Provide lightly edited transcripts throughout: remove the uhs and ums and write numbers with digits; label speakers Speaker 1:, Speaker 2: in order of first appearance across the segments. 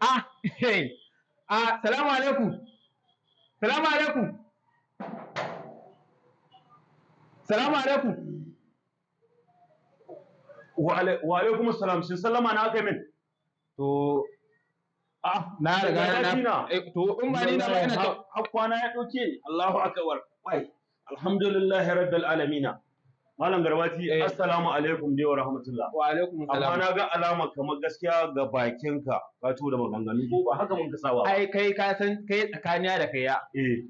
Speaker 1: Ah, hey. Ah, salamu alaikum. Salamu alaikum. Salamu alaikum.
Speaker 2: Wa alaikum assalam, shin sallama na aka yi min?
Speaker 1: To
Speaker 2: Ah,
Speaker 1: na riga
Speaker 2: daga
Speaker 1: na to in ba ni na ba ina ta
Speaker 2: har kwana ya ɗauke ni. Allahu akbar. Wai, alhamdulillahi rabbil alamin. Malam Garbati, assalamu alaikum dai wa rahmatullah.
Speaker 1: Wa alaikum
Speaker 2: Amma
Speaker 1: salam.
Speaker 2: na ga alama kamar gaskiya ga bakinka ka tura maganganu, ko ba haka mun ka saba ba?
Speaker 1: Ai kai ka san kai tsakaniya da kai ya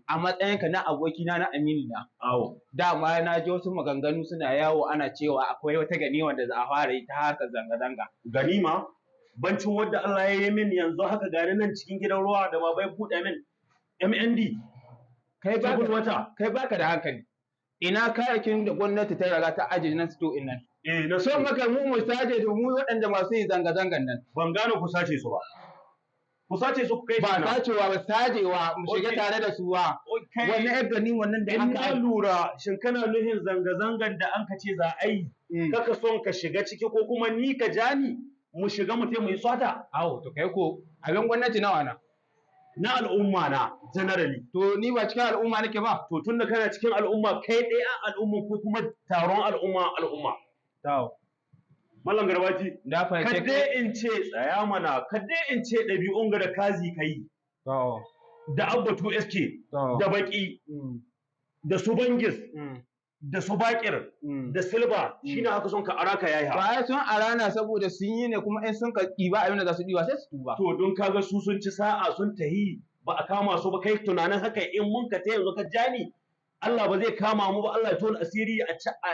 Speaker 1: a matsayinka na abokina na amini na.
Speaker 2: Awo.
Speaker 1: Dama na ji wasu maganganu suna yawo, ana cewa akwai wata ganima da za a fara yi ta harkar zanga-zanga.
Speaker 2: Ganima bancin wadda Allah ya yi min, yanzu haka gani nan cikin gidan ruwa da baba ya buɗe min MND
Speaker 1: Kai
Speaker 2: table
Speaker 1: baka
Speaker 2: water.
Speaker 1: Kai baka da hankali. Ina kayayyakin da gwamnati ta riga ta ajiye nan sito in nan?
Speaker 2: Eh, na
Speaker 1: Son maka mu mu saje da mu waɗanda masu yin zanga-zangan nan.
Speaker 2: Ban gane ku sace su ba. Ku sace su ku kai
Speaker 1: Ba
Speaker 2: shi na.
Speaker 1: sacewa ba, sajewa mu shiga tare da su wa.
Speaker 2: Okay.
Speaker 1: Wannan yar gani wannan da
Speaker 2: In
Speaker 1: aka
Speaker 2: na
Speaker 1: ajiye.
Speaker 2: lura, shin kana nuhin zanga-zangan da an ka ce za a yi, kaka son ka shiga ciki ko kuma ni ka ja ni mu shiga mu mu yi swata?
Speaker 1: Awo, to kai ko abin gwamnati nawa na?
Speaker 2: Na al'umma na generally.
Speaker 1: To ni ba cikin al'umma nake ba.
Speaker 2: To tunda kana cikin al'umma, kai ɗaya a al'umma ko kuma taron al'umma al'umma?
Speaker 1: To
Speaker 2: Mallam Garbati,
Speaker 1: da fahimce.
Speaker 2: Kadai in ce tsaya mana, kadai in ce ɗabi'un ga da kazi kai da Abbatu SK da Baki da su Bangis da su Bakir da Silba, shine haka son ka araka yayi ha.
Speaker 1: Ba ai sun arana saboda sun yi ne, kuma in sun ka ɗiba abin da za su ɗiba sai su tuba.
Speaker 2: To don kaga su sun ci sa'a sun tahi ba a kama su ba, kai tunanin haka in mun ka ta yanzu ka jani Allah ba zai kama mu ba, Allah ya tona asiri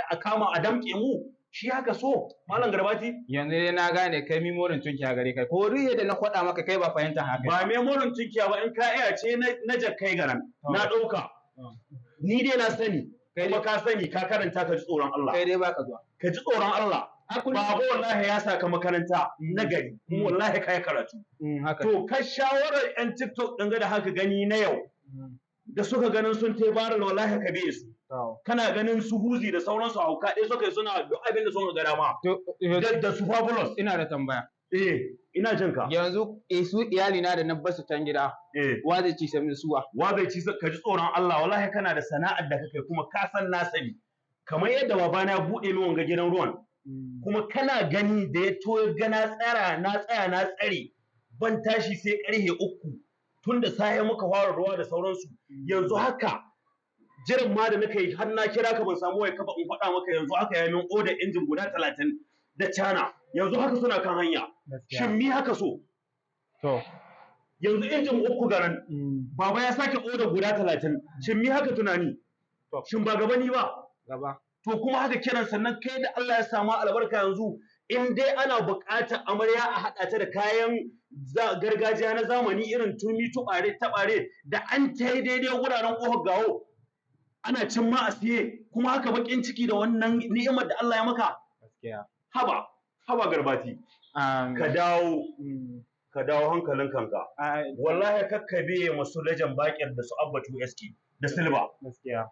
Speaker 2: a kama a damƙe mu, shi haka so, Malam Garbati?
Speaker 1: Yanzu dai na gane kai mimorin tunkiya gare kai, ko riya da na faɗa maka kai ba fahimta haka.
Speaker 2: Ba memorin tunkiya ba, in ka iya ce na jakkai garan na ɗauka. Ni dai na sani, kuma ka sani, ka karanta, ka ji tsoron Allah.
Speaker 1: Kai dai baka zuwa.
Speaker 2: Ka ji tsoron Allah.
Speaker 1: A kullum-
Speaker 2: Baba wallahi ya saka makaranta na gari, kuma wallahi ka yi karatu.
Speaker 1: Haka.
Speaker 2: To ka shawarar yan TikTok ɗin ga da haka gani na yau da suka ganin sun te baral, wallahi ka biye su. Kana ganin su huzi da sauransu, hauka ɗaya suka yi suna duk abin da suka ga dama
Speaker 1: To
Speaker 2: da su fabulous.
Speaker 1: Ina da tambaya.
Speaker 2: Eh, ina jin ka.
Speaker 1: Yanzu su iyali na da na basu can gida, wa zai ci samin suwa?
Speaker 2: Wa zai ci? Ka ji tsoron Allah, wallahi kana da sana'ar da kake, kuma ka san na sani, kamar yadda babana ya buɗe min wanga gidan ruwan, kuma kana gani da ya to ya ga na tsara na tsaya na tsare, ban tashi sai karhe 3, tun da safe muka fara ruwa da sauransu. Yanzu haka jiran ma da naka yi har na kira ka ban samu wai ka ba in faɗa maka, yanzu haka ya min oda injin guda 30 da cana, yanzu haka suna kan hanya. Shin mi haka so?
Speaker 1: To
Speaker 2: Yanzu injin 3 garan baba ya sake oda guda 30, shin mi haka tunani?
Speaker 1: To.
Speaker 2: Shin ba gaba ni ba?
Speaker 1: Gaba.
Speaker 2: To kuma haka kiran, sannan kai da Allah ya samu albarka, yanzu in dai ana buƙatar amarya a haɗa ta da kayan gargajiya na zamani irin turmi, tuɓare taɓare da an ta yi daidai wuraren ƙofar gawo ana cin ma a siye, kuma haka baƙin ciki da wannan ni'imar da Allah ya maka.
Speaker 1: Gaskiya.
Speaker 2: Haba, haba Garbati, ka dawo, ka dawo hankalin kanka. Wallahi kakkabe masu lajan Bakir da su Abbatu SK da Silba
Speaker 1: Gaskiya.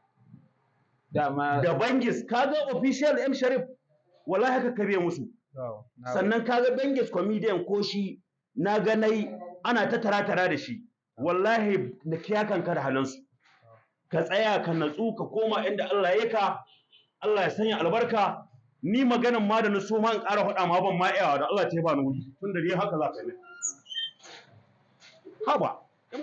Speaker 1: Dama
Speaker 2: da Bangis, kaga official M Sharif, wallahi kakkabe musu. Sannan kaga Bangis comedian, ko shi na ga nai ana ta tara tara da shi, wallahi na kiyakan ka da halinsu. Ka tsaya ka natsu, ka koma inda Allah ya ka, Allah ya sanya albarka. Ni maganan ma da na so ma in ƙara faɗa ma ban ma iyawa da Allah ta ba ni wuri, tun da dai haka za ka yi. Haba.